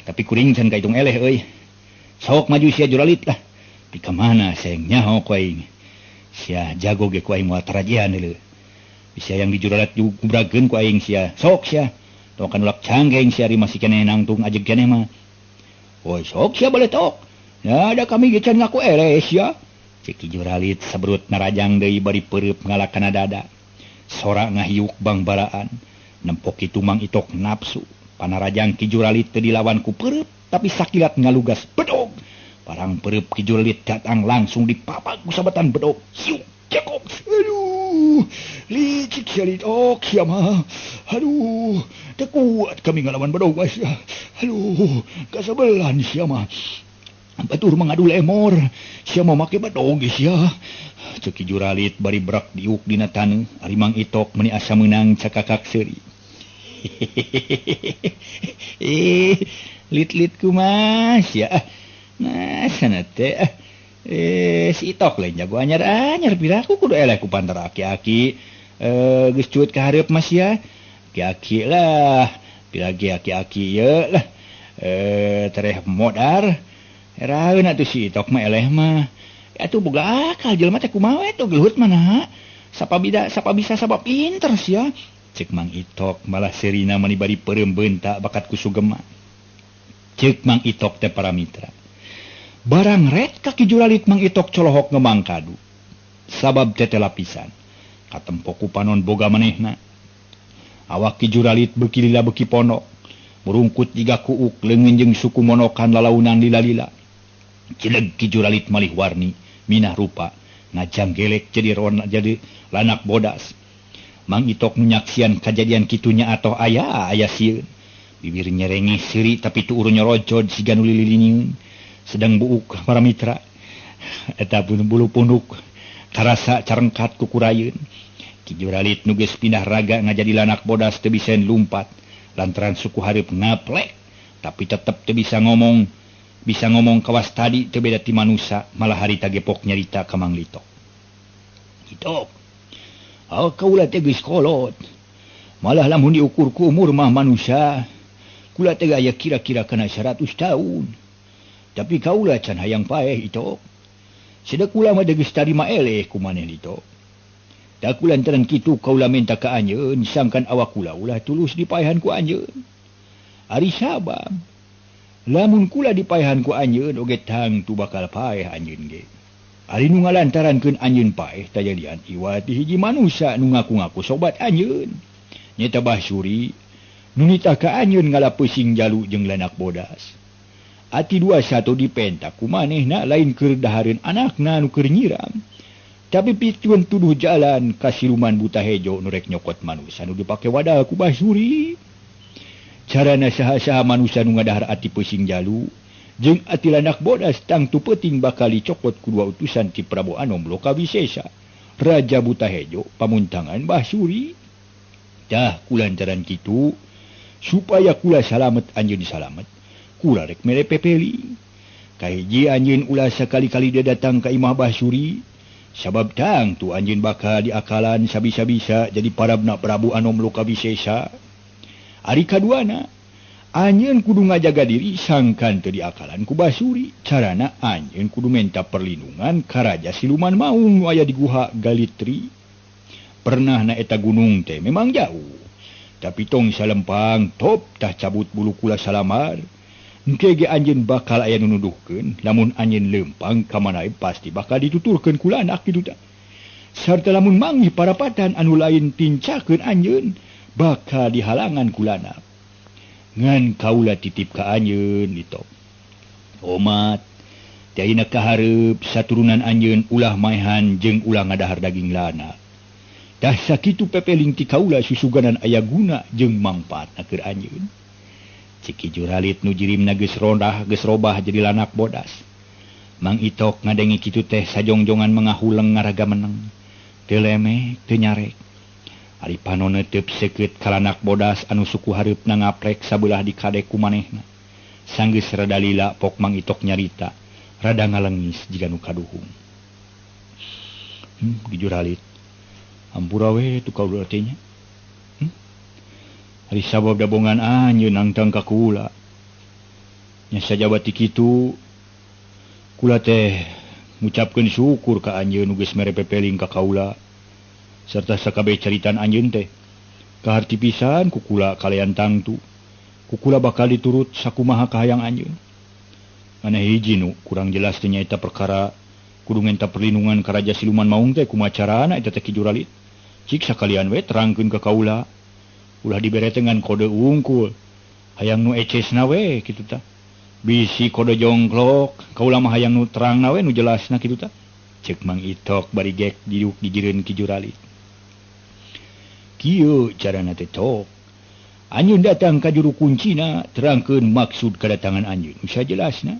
Tapi kuring can kaitung eleh euy. Sok maju sia Juralit lah. Pika mana seng nyaho ku aing. Sia jago ge ku aing moal tarajean deuleu. Bisa yang dijuralat gubrakeun ku aing sia. Sok sia. Tong kan ulak canggeng sia ari masih keneh nangtung ajeg keneh mah. Woi sok sia baletok. Ya da kami ge can ngaku eleh sia. Cek Ki Juralit sabrut narajang deui bari peureub ngalakana dada. Sora ngahiuk bangbaraan. Nempok kitu Mang Itok nafsu. Panarajang Ki Juralit teu dilawan ku peureub tapi sakilat ngalugas bedog. Parang peureub Ki Juralit datang langsung dipapag ku sabetan bedog. Siuk cekok. Aduh. Licik sia Litok sia mah. Aduh, teu kuat kami ngalawan bedog mah sia. Aduh, kasabelan sia mah. Batur mah ngadu lemor, sia mah make bedog sia. Ceuk Ki Juralit bari brak diuk dina taneuh, ari Mang Itok meuni asa meunang cakakak seuri. Eh, lit-lit kumaha sia. Nah, sana teh. Si Itok lain jago anyar-anyar piraku kudu eleh ku pantar aki-aki. Geus cuut ka hareup mah sia. Aki-aki lah, pilagi aki-aki ye lah. Tereh modar. Eraeun atuh si Itok mah eleh mah. Atuh boga akal jelema teh kumaha we tuh gelut mah naha. Sapa bida, sapa bisa sapa pinter sia. Ceuk Mang Itok malah serina mani bari peureum beunta bakat ku sugema. Ceuk Mang Itok teh para mitra. Barang ret ka Ki Juralit Mang Itok colohok ngemang kadu. Sabab tetela pisan. Katempo ku panon boga manehna. Awak Ki Juralit beuki lila beuki ponok. Murungkut jiga kuuk leungeun jeung suku monokan lalaunan lila-lila. Cileg Ki Juralit malih warni minah rupa ngajanggelek jadi rona jadi lanak bodas. Mang Itok menyaksian kajadian kitunya atau aya aya sieun. Bibir nyerengeh seuri tapi tuur nyorocod siga nu lililinyieun. Sedang buuk para mitra. Eta pun bulu punduk karasa carengkat ku kurayeun. Ki Juralit nu geus pindah raga ngajadi lanak bodas teu bisa lumpat lantaran suku hareup ngaplek tapi tetep teu bisa ngomong. Bisa ngomong kawas tadi teu beda ti manusa malah harita gepok nyarita ka Mang Litok. Itok. Ah kaula teh geus kolot. Malah lamun diukur ku umur mah manusa kula teh aya kira-kira kana 100 tahun. Tapi kaula can hayang paeh Itok. Sedek kula mah geus tarima eleh ku maneh Litok. Da kulantaran kitu kaula minta ka anjeun sangkan awak kula ulah tulus dipaehan ku anjeun. Ari sabab lamun kula dipaehan ku anjeun oge tangtu bakal paeh anjeun ge. Ari nu ngalantarankeun anjeun paeh tajadian iwat di hiji manusa nu ngaku-ngaku sobat anjeun. Nyata Basuri nu nitah ka anjeun ngalapeusing jalu jeung lanak bodas. Ati 21 dipenta ku manehna lain keur dahareun anakna nu keur nyiram. Tapi pitueun tuduh jalan ka siluman buta hejo nu rek nyokot manusa nu dipake wadah ku Basuri. Carana saha-saha manusa nu ngadahar ati peusing jalu jeung ati lanak bodas tangtu peuting bakal dicokot ku dua utusan ti Prabu Anom Lokawisesa, Raja Buta Hejo pamuntangan Basuri. Tah kulantaran kitu supaya kula salamet anjeun salamet, kula rek mere pepeling. Kahiji anjeun ulah sakali-kali dia datang ka imah Basuri, sabab tangtu anjeun bakal diakalan sabisa-bisa jadi parabna Prabu Anom Lokawisesa. Ari kaduana, anjeun kudu ngajaga diri sangkan teu diakalan ku Basuri. Carana anjeun kudu menta perlindungan ka raja siluman maung nu aya di guha Galitri. Pernah na eta gunung teh memang jauh, tapi tong salempang top tah cabut bulu kula salamar. Engke ge anjeun bakal aya nu nuduhkeun, lamun anjeun lempang ka mana pasti bakal dituturkeun ku lanak kitu tah. Sarta lamun manggih parapatan anu lain tincakeun anjeun bakal dihalangan ku lanak. Ngan kaula titip ka anjeun Litok. Omat, ti ayeuna kahareup saturunan anjeun ulah maehan jeung ulah ngadahar daging lanak. Tah sakitu pepeling ti kaula susuganan aya guna jeung mangpaatna keur anjeun. Cik Ki Juralit nu jirimna geus rondah geus robah jadi lanak bodas. Mang Itok ngadenge kitu teh sajongjongan mangahuleng ngaraga meneng. Teu lemeh teu nyarek. Ari panon neuteub seukeut ka lanak bodas anu suku hareupna ngaplek sabelah dikadek ku manehna. Sanggeus rada lila pok Mang Itok nyarita, rada ngalengis jiga nu kaduhung. Ki Juralit. Hampura we tu kaula teh nya. Ari sabab dabongan anjeun nangtang ka kula. Nya sajabati kitu kula teh ngucapkeun syukur ka anjeun nu geus mere pepeling ka kaula. Serta sakabeh caritan anjeun teh kaharti pisan ku kula kalayan tangtu. Ku kula bakal diturut sakumaha kahayang anjeun. Aneh hiji nu kurang jelas teh nyaeta perkara kudu ngenta perlindungan ka raja siluman maung teh kumaha carana eta teh Ki Juralit. Cik sakalian we terangkeun ka kaula. Ulah dibere dengan kode wungkul. Hayang nu ecesna we kitu tah. Bisi kode jongklok, kaula mah hayang nu terangna we nu jelasna kitu tah. Ceuk Mang Itok bari gek diuk dijireun Ki Juralit. Kieu carana teh tok. Anjeun datang ka juru kuncina terangkeun maksud kedatangan anjeun. Usah jelasna.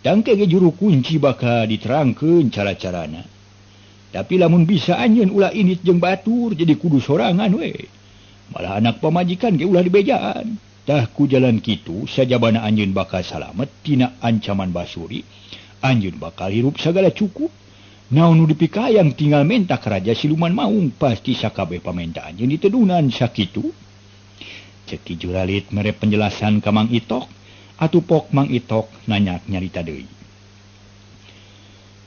Tangke ge juru kunci bakal diterangkeun cara-carana. Tapi lamun bisa anjeun ulah indit jeung batur jadi kudu sorangan we. Malah anak pamajikan ge ulah dibejaan. Tah ku jalan kitu sajabana anjeun bakal salamet tina ancaman basuri. Anjeun bakal hirup sagala cukup. Naon nu dipikayang tinggal menta ka raja siluman maung pasti sakabeh pamenta anjeun ditedunan sakitu. Cek Ki Juralit mere penjelasan ka Mang Itok atuh pok Mang Itok nanya nyarita deui.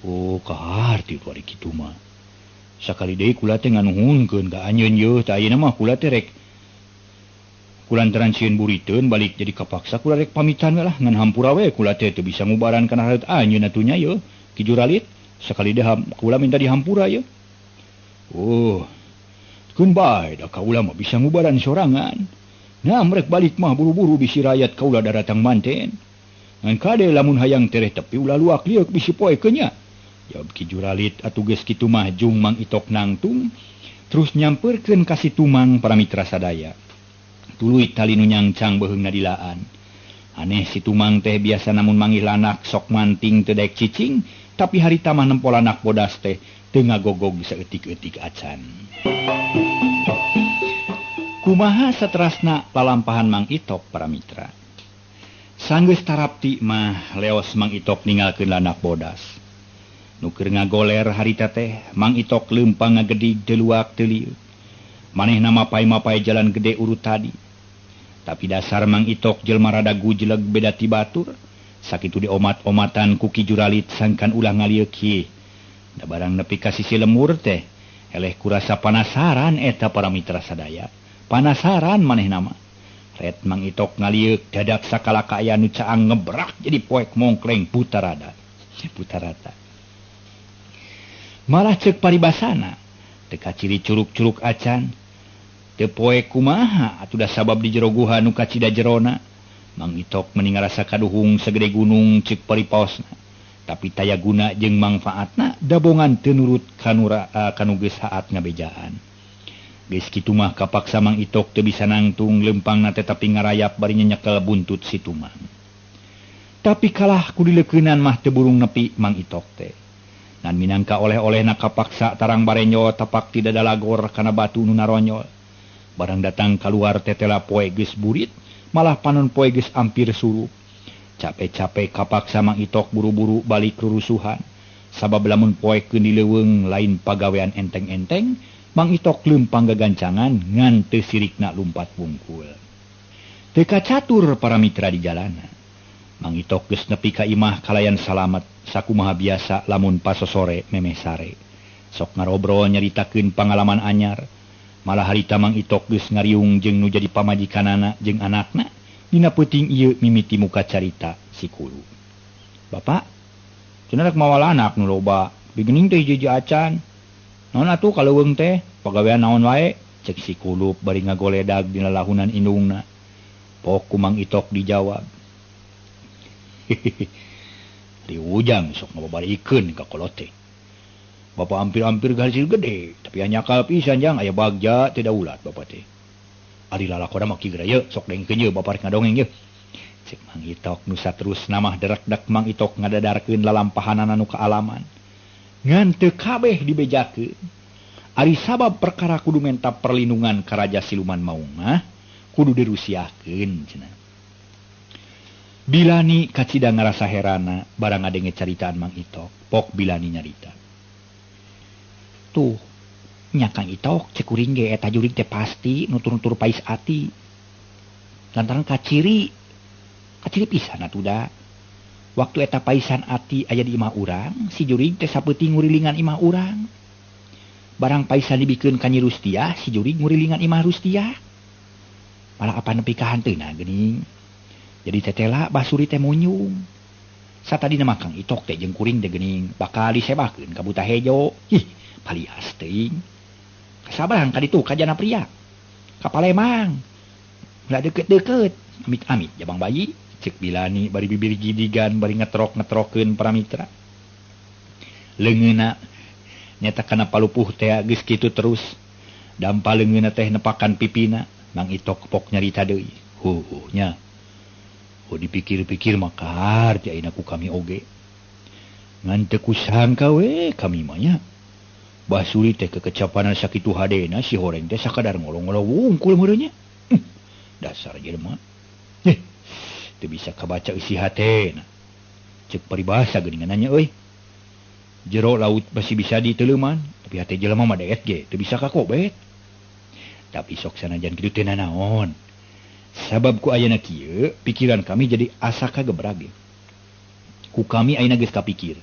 Oh kaharti tu ari kitu mah. Sakali deui kula teh nganuhunkeun ka anjeun yeuh tah ayeuna mah kula teh rek kulantaran sieun buriteun balik jadi kapaksa kula rek pamitan we lah ngan hampura we kula teh teu bisa ngubaran kana hareut anjeun atuh nya yeuh Ki Juralit. Sekali deh kula minta dihampura ya. Oh, keun bae da kaula mah bisa ngubaran sorangan. Nah, merek balik mah buru-buru bisi rakyat kaula daratang manten. Ngan kade lamun hayang tereh tepi ulah luak lieuk bisi poe kenya. Jawab Ki Juralit atuh geus kitu mah jung Mang Itok nangtung terus nyamperkeun ka si Tumang para mitra sadaya. Tuluy tali nu nyangcang beuheungna dilaan. Aneh si Tumang teh biasa namun manggih lanak sok manting teu daek cicing. Tapi harita mah nempo lanak bodas teh teu ngagogog saeutik-eutik acan. Kumaha saterasna lalampahan Mang Itok para mitra. Sanggeus tarapti mah leos Mang Itok ninggalkeun lanak bodas. Nu keur ngagoler harita teh Mang Itok leumpang ngagedig teu luak teu lieu. Manehna mapai-mapai jalan gede urut tadi. Tapi dasar Mang Itok jelema rada gujleg beda ti batur. Sakitu diomat-omatan ku Ki Juralit sangkan ulah ngalieuk kieu. Da barang nepi ka sisi lemur teh eleh kurasa panasaran eta para mitra sadaya. Panasaran manehna mah. Ret Mang Itok ngalieuk dadak sakala kaaya nu caang ngebrak jadi poek mongkleng putarada. Putarata. Malah ceuk paribasana teu kaciri curug-curug acan. Teu poek kumaha atuh da sabab di jero guha nu kacida jerona. Mang Itok meni ngarasa kaduhung segede gunung ceuk paripaosna. Tapi taya guna jeung mangfaatna dabongan teu nurut kanu geus haat ngabejaan. Geus kitu mah kapaksa Mang Itok teu bisa nangtung leumpangna teh tapi ngarayap bari nyenyekel buntut si Tumang. Tapi kalah ku dileukeunnan mah teu burung nepi Mang Itok teh. Ngan minangka oleh-olehna kapaksa tarang barenyo tapak ti dadalagor kana batu nu naronyol. Barang datang kaluar tetela poe geus burit. Malah panon poe geus ampir surup. Capek-capek kapaksa Mang Itok buru-buru balik rurusuhan. Sabab lamun poe keun dileuweung lain pagawean enteng-enteng, Mang Itok leumpang gagancangan ngan teu sirikna lumpat bungkul. Teu kacatur para mitra di jalanan. Mang Itok geus nepi ka imah kalayan salamet sakumaha biasa lamun pasosore memeh sare. Sok ngarobrol nyaritakeun pangalaman anyar. Malah harita Mang Itok geus ngariung jeung nu jadi pamajikanana jeung anakna dina peuting ieu mimiti muka carita si Kulu. Bapak, cenah rek mawa anak nu loba, bigening teh hiji-hiji acan. Naon atuh kaleuweung teh, pagawean naon wae? Cek si Kulup bari ngagoledag dina lahunan indungna. Pok ku Mang Itok dijawab. Di ujang sok ngababarikeun ka kolot teh. Bapak hampir-hampir hasil gede, tapi hanya nyakal pisan jang aya bagja teu daulat bapak teh. Ari lalakona mah kieu ye sok dengkeun ye bapak rek ngadongeng ye. Cek Mang Itok nu saterusna mah derekdek Mang Itok ngadadarkeun lalampahanana nu kaalaman. Ngan teu kabeh dibejakeun. Ari sabab perkara kudu menta perlindungan ka raja siluman maung mah kudu dirusiahkeun cenah. Bilani kacida ngarasa herana barang ngadenge caritaan Mang Itok, pok Bilani nyarita. Tuh, nya Kang Itok cek kuring ge eta jurig teh pasti nutur-nutur pais ati. Lantaran kaciri pisan atuh da. Waktu eta paisan ati aya di imah urang, si jurig teh sapeuting ngurilingan imah urang. Barang paisan dibikeun ka Nyi Rustiah, si jurig ngurilingan imah Rustiah. Malah apa nepi ka hanteuna geuning. Jadi tetela basuri teh munyung. Satadina mah Kang Itok teh jeung kuring teh geuning bakal disebakeun ka buta hejo. Ih, palias teuing. Kasabarang ka ditu ka jana pria. Ka Palembang. Ulah deukeut-deukeut, amit-amit jabang bayi. Cek Bilani bari bibir gidigan bari ngetrok-ngetrokeun para mitra. Leungeunna nyata kana palupuh teh geus kitu terus. Dampa leungeunna teh nepakan pipina, Mang Itok pok nyarita deui. Heuh nya. Oh dipikir-pikir mah kaharti ayeuna ku kami oge. Ngan teu kusangka we kami mah nya. Basuri teh kekecapanan sakitu hadena si horeng teh sakadar ngolong-ngolong wungkul meureun nya. Dasar jelema. Teu bisa kabaca eusi hatena. Ceuk paribasa geuningan nya euy. Jero laut masih bisa diteleuman, tapi hate jelema mah deet ge teu bisa kakobet. Tapi sok sanajan kitu teh nanaon. Sabab ku ayeuna kieu, pikiran kami jadi asa kagebrag. Ku kami ayeuna geus kapikir.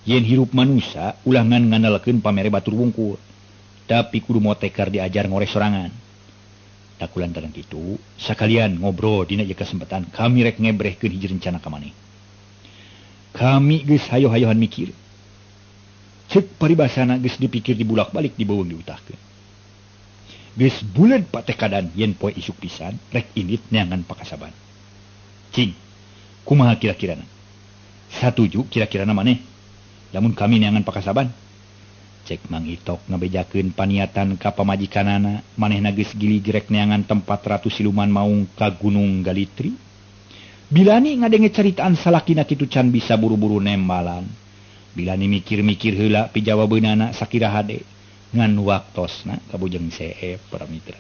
Yen hirup manusa ulah ngan ngandalkeun pamere batur wungkul, tapi kudu motekar diajar ngores sorangan. Tak kulantaran kitu, sakalian ngobrol dina ieu kesempatan kami rek ngebrehkeun hiji rencana ka maneh. Kami geus hayo-hayohan mikir. Ceuk paribasana geus dipikir dibulak-balik dibeuweung diutahkeun. Geus buleud patekadan yen poe isuk pisan rek indit neangan pakasaban. Cing, kumaha kira-kirana? Satuju kira-kirana maneh? Lamun kami neangan pakasaban. Cek Mang Itok ngabejakeun paniatan ka pamajikanana, manehna geus gili-girek neangan tempat ratu siluman maung ka Gunung Galitri. Bilani ngadenge caritaan salakina kitu can bisa buru-buru nembalan. Bilani mikir-mikir heula pijawabeunana sakira hade ngan waktosna kabujeng seep para mitra.